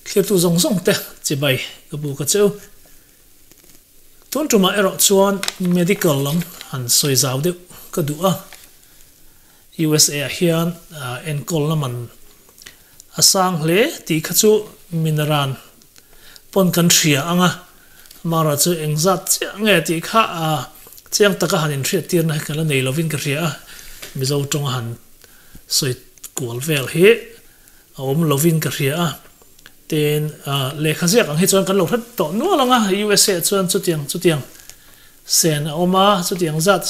Thlirtu zawng zawng te chibai ka bu ka cheu. Tun tumah erawh chuan medical lam han sawi zau deuh ka duh a. USA ah hian enkawlna man a sang hle tih kha chu minaran pawn kan hria ang a, amaherawh chu engzat chiah nge tih kha chiang taka han inhriat tirna hi ka la nei lovin ka hria a, Mizo tawnga han sawi kual vel hi a awm lovin ka hria a. Tin, lehkha ziak ang hi chuan kan lo hre tawh nual ang a, USA chuan chutiang chutiang sen a awm a, chutiang zat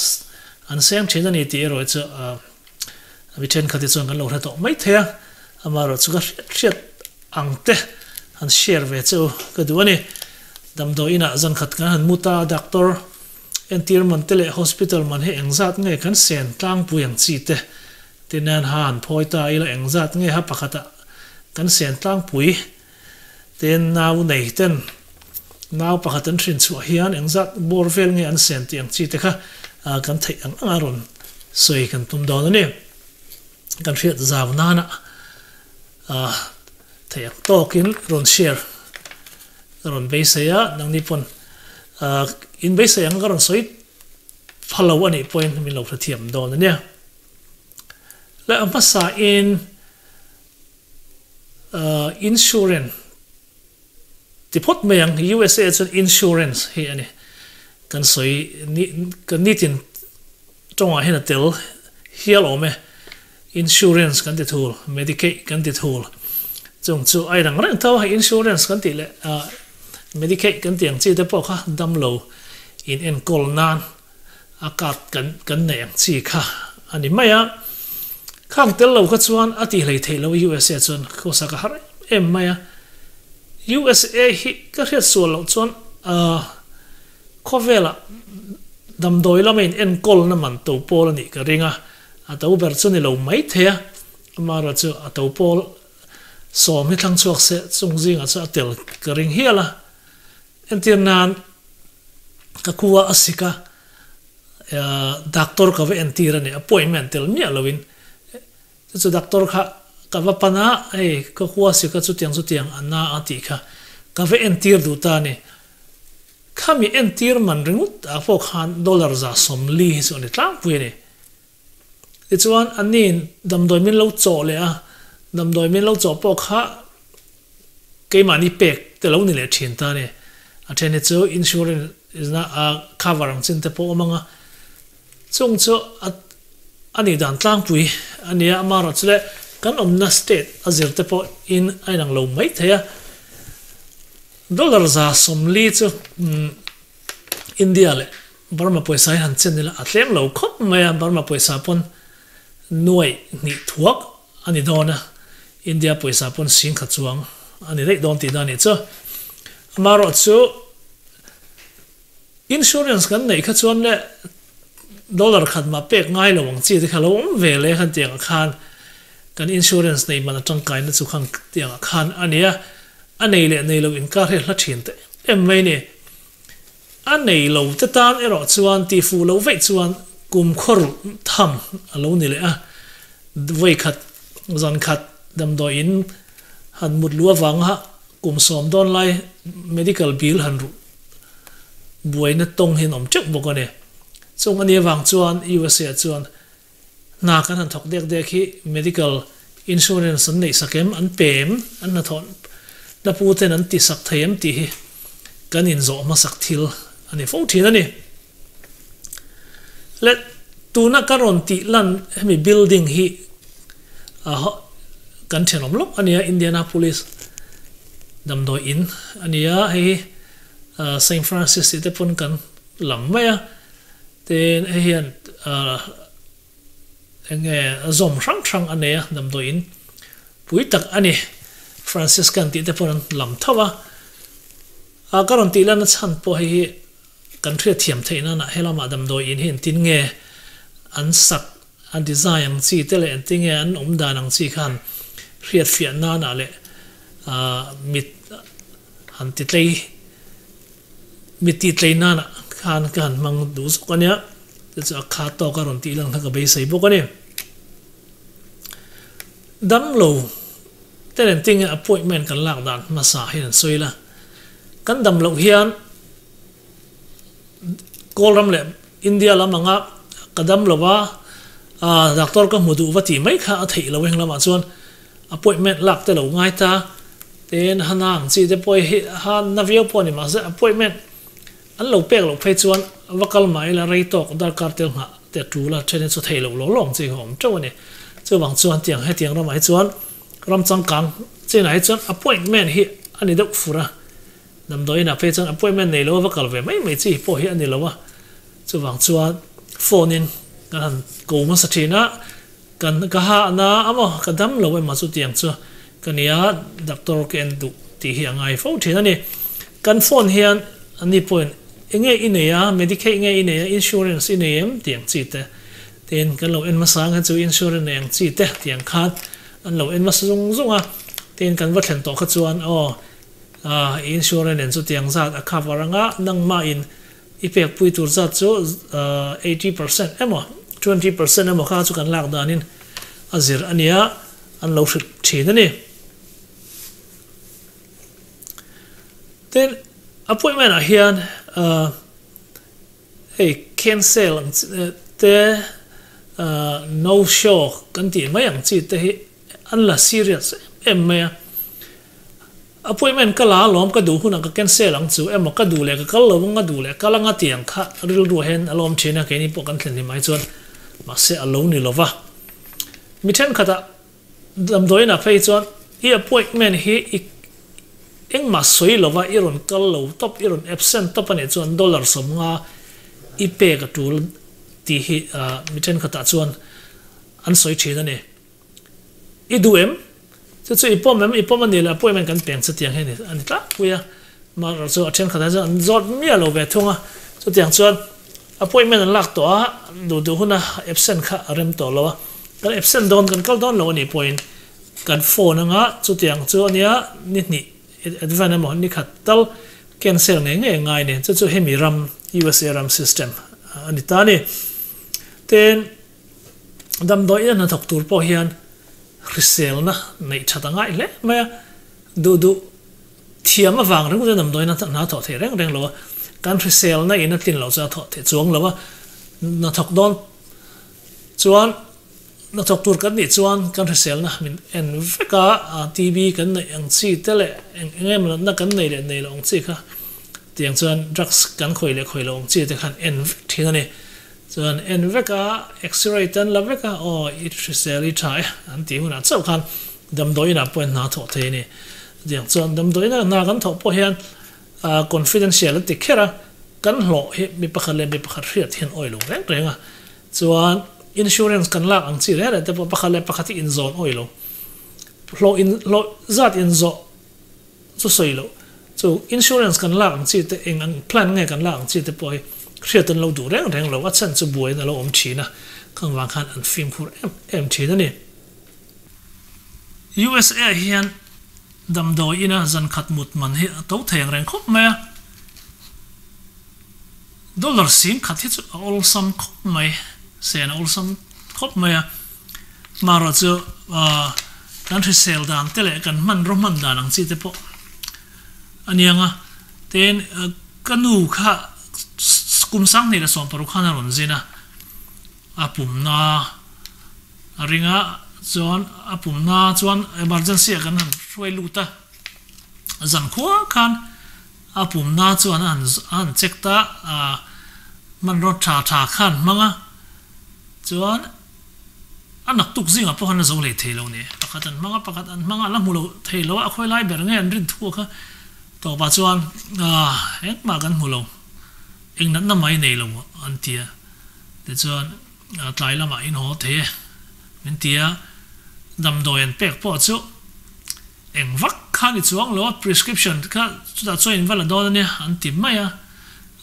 an seng thin a ni tih erawh chu mi thenkhat hi chuan kan lo hre tawh mai thei a, amaherawh chu ka hriat hriat ang te han share ve che u ka duh a ni. Damdawi inah zan khat kan han mut a, doctor entir man te leh hospital man hi engzat nge kan sen tlangpui ang chi te Tinan han phawi ta ila engzat nge ha pakhatah kan sen tlangpui ten nau nei ten nau pakhat an hrin chhuah hian engzat bawr vel nge an sen tih ang chi te kha kan theih ang anga rawn sawi kan tum dawn a ni. Kan hriat zau nana theih ang tawkin rawn share ka rawn beisei a, nangni pawn in beisei ang ka rawn sawi phalo a nih pawhin min lo hrethiam dawn a nia. Leh a hmasa in insurance ti phawt mai ang, USA chuan insurance hi a ni. Kan sawi ni kan nitin tawngah hian a tel hial awm e. Insurance kan ti thul, Medicaid kan ti thul. Chung chu a inang reng tho a, insurance kan tih leh Medicaid kan tih ang chi te pawh kha damlo in enkawl nan a card kan kan neih ang chi kha a ni mai a, khang tel lo kha chuan a tih hlei theih lo USA chuan khawsak a har em em mai a, USA hi ka hriat sual loh chuan ahh khawvelah damdawi lama in enkawlna man to pawl a nih ka ring a, a to ber chu ni lo mai thei a, amaherawh chu a to pawl sawm hi thlang chhuak se chung zingah chuan a tel ka ring hial a. Entir nan ka khua a sik a, doctor ka va entir a ni, appointment tel miah loin. Chu chu doctor kha ka va pan a, hei ka khua a sik a chutiang chutiang a na a tih kha ka va entir duh ta a ni. Khami entir man ringawt ah pawh khan dollar 140 hi chu a ni tlangpui a ni. Tichuan aniin damdawi min lo chawh leh a, damdawi min lo chawh pawh kha keimahni pek te lo ni leh thin ta a ni. A then hi chu insurance na a cover ang chin te pawh awm ang a, chung chu a a nih dan tlangpui a nia, amaherawh chu le kan awmna state a zir te pawh in a inang lo mai thei a, dollar 140 chu India leh Burma pawisa hi han chen ila a tlem lo khawp mai a, Burma pawisa pawn nuaih hnih thuak a ni dawn a, India pawisa pawn singkhat chuang a ni daih dawn tihna a nih chu. Amaherawh chu insurance kan neih kha chuan le dollar khat mah pek ngai lo ang chi te kha lo awm ve le khan tiangah khan kan insurance neih man a tangkaina chu khan tiangah khan a ni a, a nei leh nei lo inkar hi a hla thin ta em em mai a ni. A nei lo te tan erawh chuan tihfuh loh veih chuan kum khawrh tham a lo ni leh a, vawi khat zan khat damdawi in han mut luh avanga kum 10 dawn lai medical bill han ruh buaina tawng hian awm teuh bawk a ni. Chung a ni avang chuan USA chuan hna kan han thawk dek dek hi medical insurance an neih sak em, an pe em, an hnathawh na pu ten an ti sak thei em tih hi kan inzawh hmasak thil a ni fo thin a ni. Le tuna ka rawn tih lan hemi building hi kan thenawm lawk a nia Indianapolis damdawi in a nia hei hi Saint Francis tih te pawn kan lam mai a. Tin, hei hian eng nge zawm hrang hrang a nei a, damdawi in pui tak a ni. Franciscan tih te pawh an lam tho a. A ka rawn tih lana chhan pawh hei hi kan hriat thiam theih nana he lamah damdawi in hi engtin nge an sak, a design ang chi te leh engtin nge an awm dan ang chi khan hriat fiah nana leh mit han ti tlei Mi tih tlei nanah khan ka han hmang duh zawk a nia, chu chu a kha tawk a rawn tih lang kha ka beisei bawk a ni. Damlo Ten engtin nge appointment kan lak dan hmasa hi an sawi la. Kan dam loh hian Kawlram leh India lam anga ka dam lo va, doctor ka hmu duh va tih mai kha a theih lo heng lamah chuan appointment lak te lo ngai ta. Tin, hana ang chi te pawh hi ha na viau pawh a ni mahse appointment an lo pek loh phei chuan va kal mah ila rei tawk darkar tel nghah te a tul a, then hi chu theih loh lawng lawng chi kha a awm teuh a ni. Chuvang chuan tiang hetiang ramah hi chuan ram changkang chinah hi chuan appointment hi a ni deuh fur a, damdawiinah phei chuan appointment nei lo a va kal ve mai mai chi pawh hi a ni lo a, chuvang chuan phone in kan han ko hmasa thin a, kan ka ha na a maw ka dam lo emaw chutiang chu ka nia doctor ka en duh tih hi a ngai fo thin a ni. Kan phone hian ani pawhin enge i nei a, medicaid nge i nei a, insurance i nei em tih ang chi te tin kan lo en hmasa ang kha chu insurance nei ang chi te tih ang khan an lo en hmasa zung zung a, tin kan va thlen tawh kha chuan aw i insurance nen chutiang zat a cover anga nangmah in I pekpui tur zat chu 80% emaw 20% emaw kha chu kan lak danin a zir a nia, an lo hrilh thin a ni. Tin, appointment ah hian hei cancel ang chi te no show kan tih mai ang chi te hi an la serious em em mai a. Appointment ka la alawm ka duh hunah ka cancel ang chu emaw ka duh leh ka kal lo ang a duh leh kal anga tih ang kha rilru ah hian a lawm thin a keini pawh kan thlen hlim ai chuan mahse a lo ni lova mi thenkhatah damdawiin ah phei chuan i appointment hi i engmah sawi lova i rawn kal lo tawp i rawn absent tawp anih chuan dollar 50 i pek a tul tih hi mi thenkhatah chuan an sawi thin a ni. I duh em? Chu chu i pawm em? I pawm a ni le, appointment kan peng chutiang hi a ni tlangpui a. Amaherawhchu chu a thenkhatah chuan an zawt miah lo ve thung a. Chutiang chuan appointment an lak tawh a, duh duh huna absent kha a rem tawh lo a. Kan absent dawn, kan kal dawn lo a nih pawhin kan phone anga chutiang chu a nia ni hnih advance emaw ni khat tal cancel ngei ngei a ngai a ni. Chu chu hemi ram USA ram system a ni ta a ni. Tin. Damdawi ina hnathawk tur pawh hian hriselna neih that a ngaih hle mai a, duh duh thiam avang ringawt in damdawi ina hna thawh theih reng reng lo a, kan hriselna in a tlin loh chuan a thawh theih chuang lo a, hnathawk dawn chuan hnathawk tur kan nih chuan kan hriselna min en vek a, TB kan neih ang chi te leh eng eng emaw natna kan nei leh nei loh ang chi kha tiang chuan drugs kan khawih leh khawih loh ang chi te khan en vek thin a ni. Chuan en vek a, x-ray te an la vek a, aw i hrisel i tha e an tih hunah chauh khan damdawiinah pawh hian hna thawh thei a ni. Chutiang chuan damdawiinah hna kan thawh pawh hian confidential an ti kher a, kan hlawh hi mi pakhat leh mi pakhat hriat hian awi lo reng reng a. Chuan insurance kan lak ang chi reng reng te pawh pakhat leh pakhat hi inzawn awi lo, hlawh in hlawh zat inzawh Chu sawi loh chu insurance kan lak ang chi te eng ang plan nge kan lak ang chi te pawh hi hriat an lo duh reng reng lo, a chhan chu buaiin a lo awm thin a, khang vang khan an fimkhur em em thin a ni. USA hian damdawi ina zan khat mut man hi a to thei ang reng khawp mai a, dollar 10,000 hi chu a awlsam khawp mai, sen a awlsam khawp mai a. Marawh chu kan hrisel dan te leh kan hmanraw hman dan ang chi te pawh a niang a. Tin, ka nu kha kum 2016 khan a rawn zin a, a pumna a ring a, chuan a pumna chuan emergency ah kan han hruai lut a, zankhua khan a pumna chuan a han check ta a, hmanraw tha tha khan hmang a, chuan. A naktuk zingah pawh khan a zo leh thei lo ni. Pakhat an hmang a, pakhat an hmang a, la hmu lo thei lo a, a khawi lai ber nge an rin thu a kha tawpah chuan engmah kan hmu lo, eng natna mai nei lo an ti a. Tichuan tlai lamah in haw thei e min ti a, damdawi an pek pawh chu eng vak kha ni chuang lo a, prescription kha chutah chuan in va la dawn a nia an ti mai a,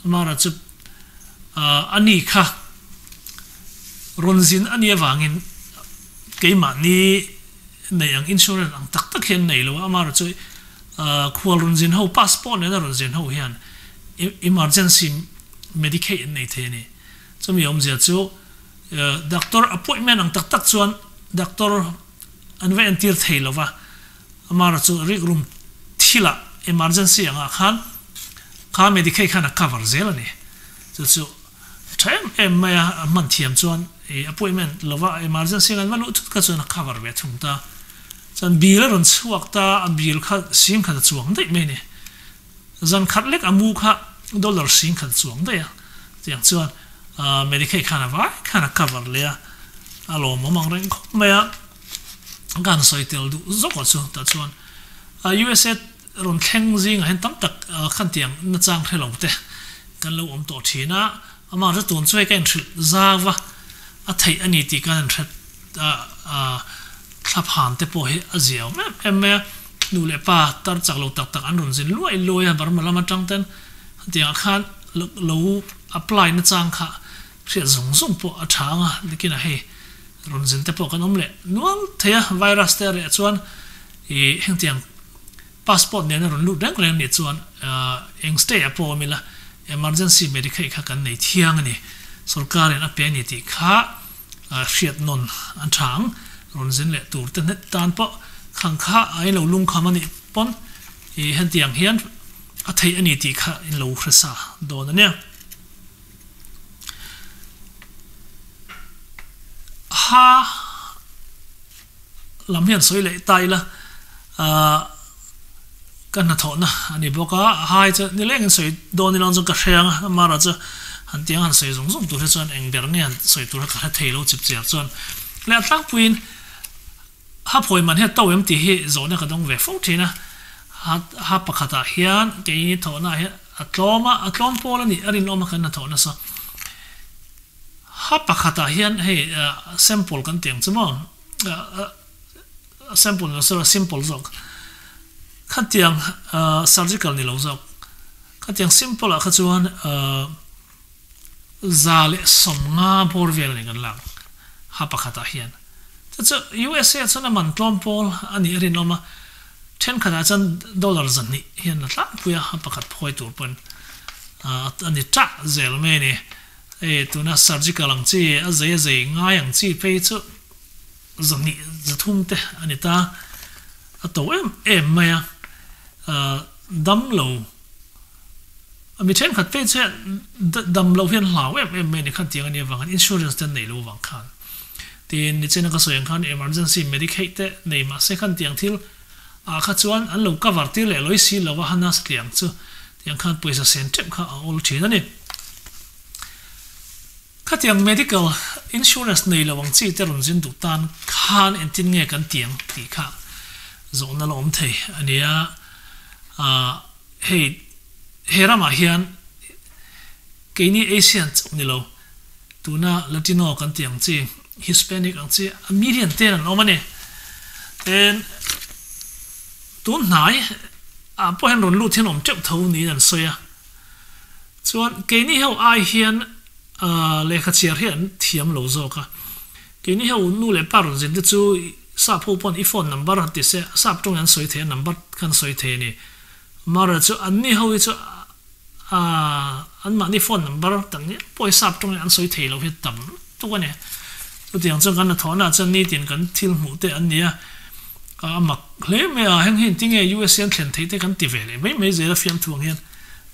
Amara chu a ni kha rawn zin a nih avangin keimahni neih ang insurance ang tak tak hian nei lo a, amara chu khual rawn zin ho passport nena rawn zin ho hian emergency medicaid an nei thei a ni. Chumi awmzia chu doctor appointment ang tak tak chuan doctor an va entir thei lo va. Amaherawhchu chu rikrum thilah emergency angah khan kha Medicaid khan a cover zel a ni. Chu chu tha em em mai a, a hman thiam chuan i appointment lova emergency an va luh thut kha chuan a cover ve thung ta. Chuan bill a rawn chhuak ta, a bill kha singkhat a chuang daih mai a ni. Zan khat lek a mu kha dollar 10,000 chuang daih a, tiang chuan Medicaid khan a vai khan a cover leh a, a lawmawm ang reng khawp mai a, ka han sawi tel duh zawk ah chu tah chuan USA rawn thleng zingah hian tam tak khan tiang nachang hre lo te kan lo awm tawh thin a, amah chu tun chu hei ka inhrilh zau a, a theih a ni tih kan inhre Thlaphan te pawh hi a zia awm em em mai a, nu leh pa tar chak lo tak tak an rawn zin luai luai a, Burma lam atang ten hetiangah khan lo apply na chang kha hriat zung zung pawh a tha ang a, nikinah hei rawn zin te pawh kan awm leh nual thei a, virus te a reh chuan ih hengtiang passport nena rawn lut reng reng nih chuan eng state ah pawh awm ila emergency medicaid kha kan nei thiang a ni, sorkarin a pe a ni tih kha. Hriat nawn an tha ang. Rawn zin leh tur te hnet tan pawh khang kha a in lo lungkham a nih pawn i hentiang hian a theih a ni tih kha in lo hre sa dawn a nia. Ha lam hian sawi leh ta ila ah ka hnathawhna a ni bawk a, hai chu nilengin sawi dawn ila chuan ka hre ang a, amara chu han tiang han sawi zung zung tur hi chuan eng ber nge han sawi tur hi ka hre thei lo chip chiar chuan leh a tlangpuiin ha phawi man hi a to em tih hi zawhna ka dawng ve fo thin a, ha ha pakhatah hian keini thawhna ah hian a tlawm a, a tlawm pawl a nih a rinawm a kan hnathawh nasa. Ha pakhatah hian hei sample kan tih ang chu maw sample ni lo sorry simple zawk khatiang surgical ni lo zawk khatiang simple ah kha chuan 150 bawr vel a ni kan lak ha pakhatah hian chu chu USA chuan a man tlawm pawl a nih a rinawm a thenkhatah chuan dollar 200 hian la tlangpui a ha pakhat phawi tur pawn a ni tah zel mai a ni. Hei tuna surgical ang chi, a zei a zei ngai ang chi phei chu 200 300 te a ni ta. A to em em mai a, dam lo, mi thenkhat phei chu dam lo hian hlau em em mai a ni khan tiang a nih avang khan insurance te an neih lo avang khan. Tin, nichina ka sawi ang khan emergency medicaid te nei mahse khan tiang thil ah kha chuan an lo cover tir leh lawi si lo a, hana satliang chu tiang khan pawisa sen teuh kha a awl thin a ni. Khatiang medical insurance nei lo ang chi te rawn zin duh tan khan engtin nge kan ti ang tih kha zawhna la awm thei a nia. Ahh hei he ramah hian keini Asian chauh ni lo tuna Latino kan tih ang chi Hispanic ang chi a million ten an awm a ni. Tin tun hnai ah pawh hian rawn lut hian awm teuh tho niin an sawi a. Chuan keini ho ai hian lehkha chhiar hi an thiam lo zawk a. Keini ho nu leh pa rawn zin te chu sap ho pawn i phone number han ti se sap tawng in an sawi thei a number kha an sawi thei a ni. Mara chu anni ho hi chu anmahni phone number tak ngial pawh hi sap tawng in an sawi thei lo hi tam lutuk a ni. Chutiang chuan kan hnathawhna ah chuan nitin kan thil hmuh te an ni a, a mak hle mai a, heng hi engtinge USA an thlen theih te kan ti ve leh mai mai zel a fiamthu ang hian.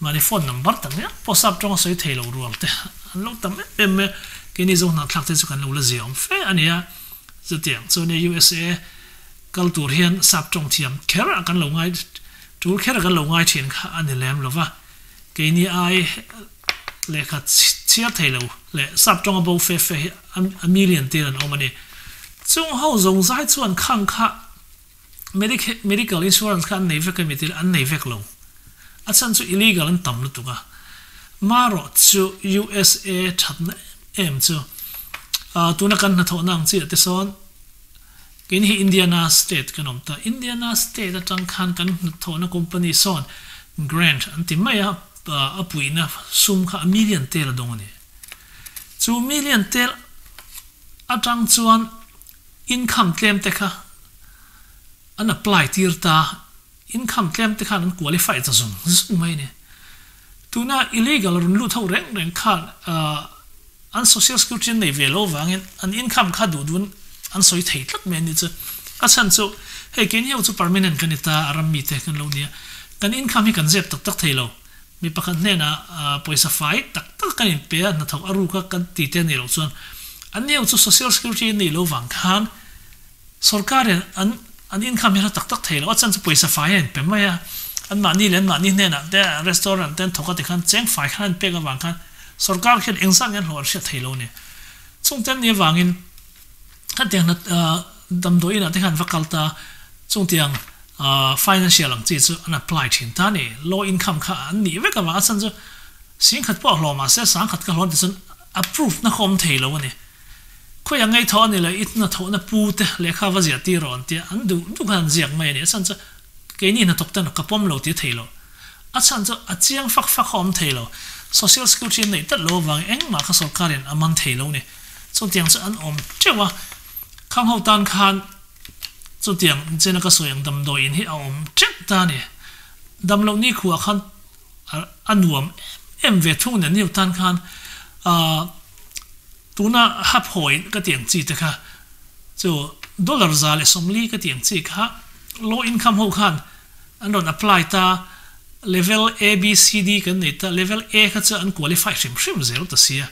Mahni phone number tak ngial pawh sap tawng a sawi thei lo rual te an lo tam em em mai a, keini zo hnahthlak te chu kan lo la zia awm fe a ni a, chutiang chuan USA kal tur hian sap tawng thiam kher a kan lo ngai tul kher a kan lo ngai thin kha a ni lem lo va, keini ai lehkha chhiar thei lo leh sap tawng a bo fe fe hi a million te an awm a ni. Chung ho zawng zai chuan khang kha Medical insurance kha an nei vek emi tih an nei vek lo. A chhan chu illegal an tam lutuk a. Marawh chu USA thatna em em chu tuna kan hnathawhna ang chiah te sawn keini hi Indiana state kan awm ta. Indiana state atang khan kan hnathawhna company sawn grant an ti mai a, a puihna sum kha a million tel a dawng a ni. Chu million tel atang chuan Income tlem te kha an apply tir ta, income tlem te khan an qualify ta zung zung mai a ni. Tuna illegal rawn lut ho reng reng khan an social security an nei ve lo vangin an income kha duh duhin an sawi thei tlat mai a ni chu. A chhan chu hei keini ho chu permanent kan ni ta, a ram mite kan lo nia. Kan income hi kan zep tak tak thei lo. Mi pakhat hnenah pawisa fai tak tak kan inpe a, hnathawk a ruk a kan ti te a nih loh chuan an ni ho chu social security an nih loh vang khan Sorkarin an an income hi a hla tak tak thei lo, a chhan chu pawisa fai a inpe mai a, anmahni leh anmahni hnenah te restaurant te an thawk a tikhan cheng fai khan an pek avang khan sorkar khian engzah nge an hlawh an hriat thei lo a ni. Chungte an nih avangin khatiang hna damdawi inah te khan va kal ta chungtiang financial ang chi chu an apply thin ta a ni. Low income kha an nih vek avang a chhan chu singkhat pawh a hlawh mahse sangkhat ka hlawh an ti chuan approve na kha awm thei lo a ni. Khawi a ngaithawh a ni lo, i hnathawhna pu te lehkha va ziah tir rawh an tia, an duh duh khan an ziak mai a ni. A chhan chu keini hnathawk ten ka pawm lo ti a thei lo. A chhan chu a chiang fak fak a awm thei lo. Social Security an neih tlat lo avangin engmah kha sorkarin a man thei lo ni. Chutiang chu an awm teuh a, khang ho tan khan chutiang chena ka sawi ang damdawi in hi a awm teuh ta a ni. Damloh nikhuah khan a nuam em em ve thung nen niu tan khan ahh tuna haphawi ka tih ang chi te kha chu dollar 140 ka tih ang chi kha low income ho khan an rawn apply ta level A B C D kan nei ta level A kha chu an qualify hrim hrim zel ta sia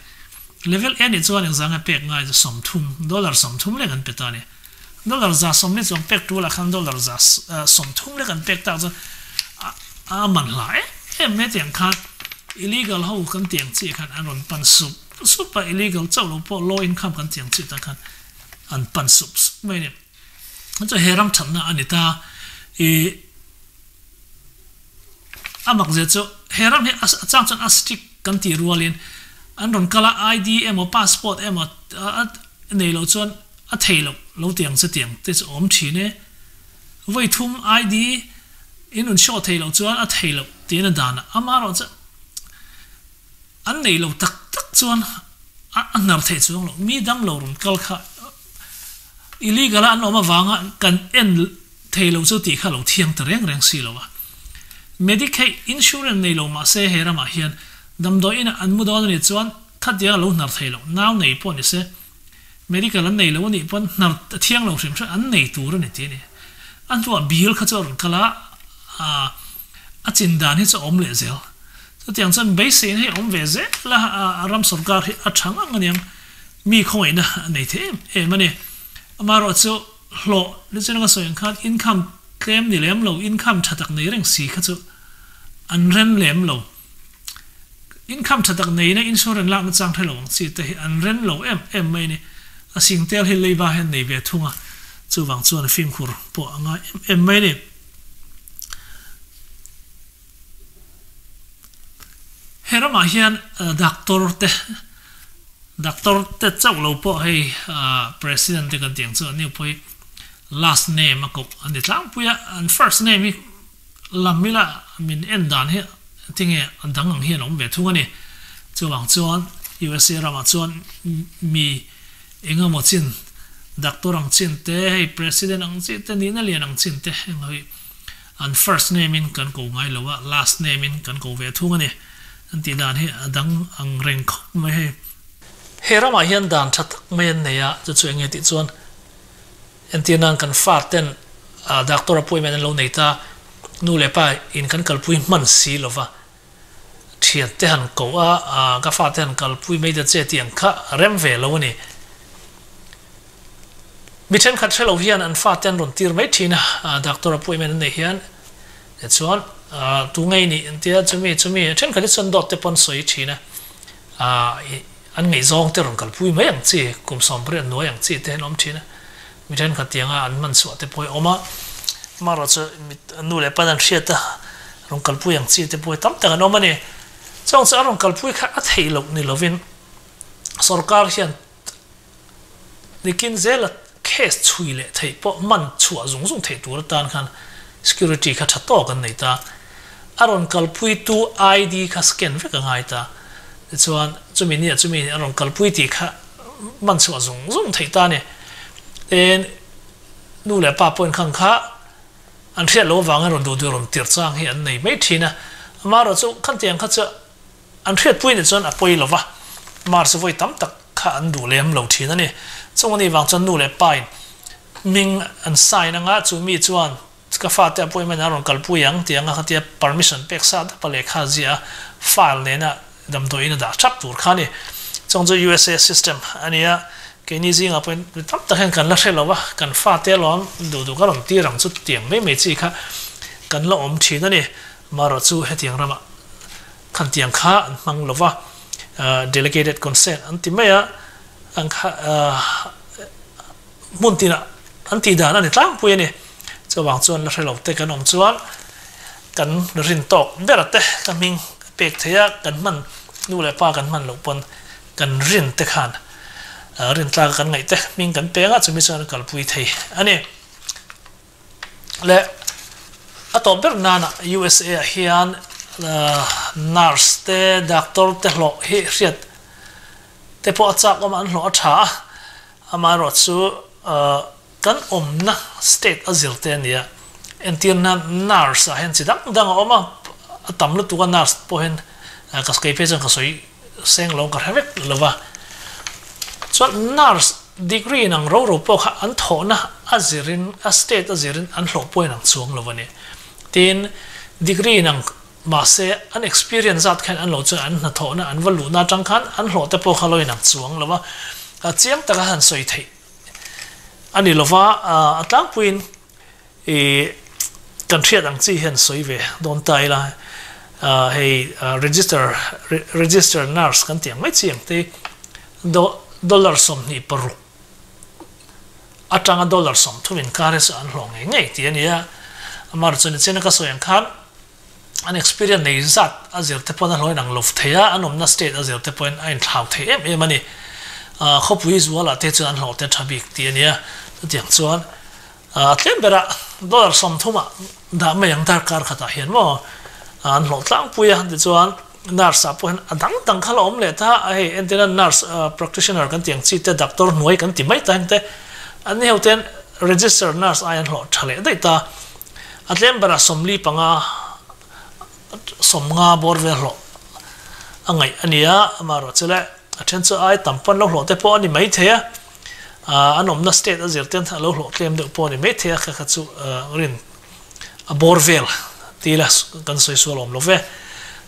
level A nih chuan engzang nge pek ngai chu 30 dollar 30 lek an pe ta a ni. Dollar 140 chuang pek tulah khan dollar 30 lek an pek tak chuan a man hla em em mai tiang khan illegal ho kan tiang chi khan an rawn pan sup sup a, illegal chauh lo pawh low income kan tiang chi tan khan an pan sup sup mai a ni. Chu he ram thatna a ni ta i a mak zia chu he ram hi a chang chuan a strict kan tih rualin an rawn kal a ID emaw passport emaw nei loh chuan A thei loh lo tiang che tiang te chu awm thin e. Vawi thum ID in rawn show thei loh chuan a thei loh tiin a dan a, amaherawh chu an nei lo tak tak chuan a hnar theih chuang loh. Mi dang lo rawn kal kha illegal a an awm avanga kan en thei lo chu tih kha lo thiang ta reng reng si lo a. Medicaid insurance nei lo mahse he ramah hian damdawi inah an mu dawn a nih chuan khatiang a lo hnar thei loh. Nau nei pawh ni se. Medical an nei lo a nih pawn hnar a thiang lo hrim hrim an nei tur a ni tih a ni. A hnuah bill kha chu a rawn kal a, a chin dan hi chu a awm leh zel. Chutiang chuan beiseina hi a awm ve zel a, a ram sorkar hi a tha ngang a niang, mi khawngaihna a nei thei em em a ni. Amaherawh chu hlawh ni chu nanga sawi ang khan income tlem ni lem lo, income tha tak nei reng si kha chu an rem lem lo. Income tha tak neiin a insurance lakna chang hre lo ang chi te hi an rem lo em em mai a ni. A singtel hi leiba hian nei ve thung a, chuvang chuan a fimkhur pawh a ngai em em mai a ni. He ramah hian doctor te, doctor te chauh lo pawh hei president te kan tih ang chu an ni pawh hi last name a koh an ni tlangpui a, an first name hi Lam ila min en dan hi tinge a dang ang hian a awm ve thung a ni. Chuvang chuan USA ramah chuan mi engemaw chin, doctor ang chin te, hei president ang chi te, nihna lian ang chin te heng ho hi an first name in kan ko ngai lo a, last name in kan ko ve thung a ni. An tih dan hi a dang ang reng khawp mai hei. He ramah hian dan tha tak mai an nei a, chu chu enge tih chuan Entir nan kan fa ten doctor appointment an lo nei ta, nu leh pa in kan kalpui hman si lova, thian te han koh a, ka fa te han kalpui mai ta che tih ang kha rem ve lo a ni. Mi thenkhat hre lo hian an fa te an rawn tir mai thin a, doctor appointment an neih hian tichuan tu ngei nih an tia chumi chumi thenkhat hi chuan dawt te pawh an sawi thin a, An ngaihzawng te rawn kalpui mai ang chi, kum 80 nuai ang chi te an awm thin a, mi thenkhat tianga an hman chhuah te pawh hi a awm a, amaherawh chu nu leh pan an hriat a rawn kalpui ang chi te pawh hi tam tak an awm a ni. Chuang chu a rawn kalpui kha a theih loh ni lovin sorkar hian nikin zela case chhui leh theih pawh man chhuah zung zung theih tur atan khan security kha tha tawk an nei ta. A rawn kalpuitu ID kha scan vek a ngai ta. Tichuan chumi nia chumi a rawn kalpui tih kha man chhuah zung zung theih ta a ni. Tin, nu leh pa pawhin khang kha an hriat loh avangin rawn duh duh rawn tirh chang hi an nei mai thin a. Amaherawhchu chu khangtiang kha chu An hriatpui nih chuan a pawi lo va, Mars vawi tam tak kha an duh lem lo thin a ni. Chung a nih vang chuan nu leh pa in Hming an sign anga chu mi chuan ka fate appointment a rawn kalpui ang tih anga khatia permission pek sa dap a lehkha ziah a file nena damdawiin a dah thap tur kha a ni. Chawng chu USA system a ni a, keini zingah pawhin mi tam tak hian kan la hre lo a, kan fate alawm duh duh ka rawn tir ang chu tiang mai mai chi kha kan la awm thin a ni. Marawh chu hetiang ramah khan tiang kha an hmang lo va, delegated consent an ti mai a, an kha Hmun tinah an tih dan a ni tlangpui a ni. Chuvang chuan la hre lo te kan awm chuan kan rin tawk ber te ka hming pek thei a, kan hman nu leh pa kan hman loh pawn kan rin te khan rin tlaka kan ngaih te hming kan peng a, chumi chuan a kalpui thei a ni. Le a tawp ber nana USA ah hian nurse te doctor te hlawh hi hriat te pawh a chak awm a, an hlawh a tha a, Amaherawh chu kan awmna state a zir te a nia. Entir nan nurse ah hian chi dang dang a awm a, a tam lutuk a nurse pawh hian ka kei phei chuan ka sawi seng lo ka hre vek lo va. Chuan nurse degree in ang ro ro pawh kha an thawhna a zirin a state a zirin an hlawh pawhin ang chuang lo a ni. Tin, degree in ang Mahse, an experience zat khan an lo chuan an hnathawhna an va luhna atang khan an hlawh te pawh kha lo inang chuang lo va, chiang taka han sawi theih a ni lo va, a tlangpuiin i kan hriat ang chi hian sawi ve dawn ta ila, hei register register nurse kan tih ang mai chi ang te dollar 26 atanga dollar 30 inkar hi chu an hlawh ngei ngei tih a ni a, amaherawhchu chuan nichina ka sawi ang khan an experience nei zat a zir te pawhin a hlawhin ang lov thei a, an awmna state a zir te pawhin a inthlau thei em em a ni. Khawpui zualah te chuan an hlawh te tha bik tih a ni a, chutiang chuan a tlem berah dollar 30 ah dah mai ang darkar khatah hian maw an hlawh tlangpui a, tichuan nurse ah pawh hian a dang dang kha la awm leh ta a, hei entirna nurse practitioner kan tih ang chi te doctor hnuai kan ti mai ta heng te an ni ho ten register nurse ai an hlawh tha leh daih ta. A tlem berah 45, 50 bawr vel hlawh a ngaih a ni a, amaherawh chu le a then chu ai tam pawn lo hlawh te pawh a ni maithei a, an awmna state a zir ten a lo hlawh tlem deuh pawh a ni maithei a, kha kha chu rin a bawr vel ti ila kan sawi sual awm lo ve.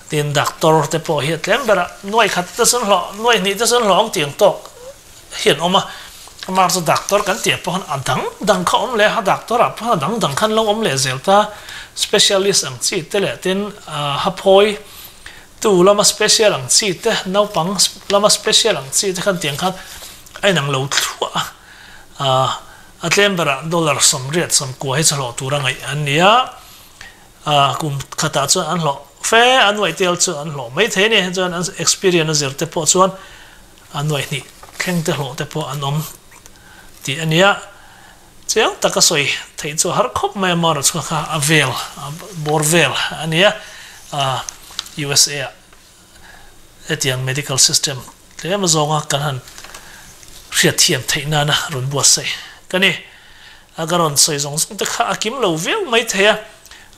Tin doctor te pawh hi a tlem berah nuai khat te chuan hlawh, nuai hnih te chuan hlawh ang tih ang tawk hi an awm a, amah chu doctor kan tih ah pawh khan a dang dang kha awm leh a, doctor ah pawh a dang dang khan lo awm leh zel ta, specialist ang chi te leh tin haphawi tu lama special ang chi te, naupang lama special ang chi te khan tiang khan a inang lo thluah a, a tlem berah dollar 80 90 hi chu hlawh tur a ngaih an ni a, kum khatah chuan an hlawh fe, an uaih tel chu an hlawh maithei a ni, chuan an experience a zir te pawh chuan A nuaihnih thleng te hlawh te pawh an awm tih a nia. Chiang taka sawi theih chu a har khawp mai a, Mara chhunga kha a vel, a bawr vel a nia. USA ah hetiang medical system tlem azawnga kan han hriatthiam theih nana rawn buatsaih ka ni. A ka rawn sawi zawng zawng te kha a kim lo viau mai thei a,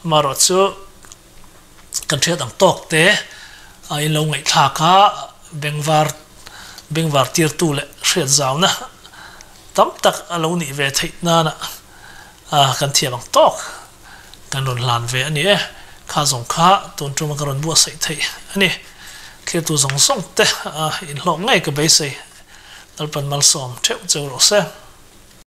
amaherawh chu Kan hriat ang tawk te a in lo ngaihthlak a, bengvar bengvar tirtu leh hriat zauna tam tak a lo nih ve theih nana kan thiam ang tawk kan rawn hlan ve a ni e. Kha zawng kha tun tuma ka rawn buatsaih theih a ni. Thiltu zawng zawng te inhlawk ngei ka beisei. Lalpan malsawm theuh cheu rawh se.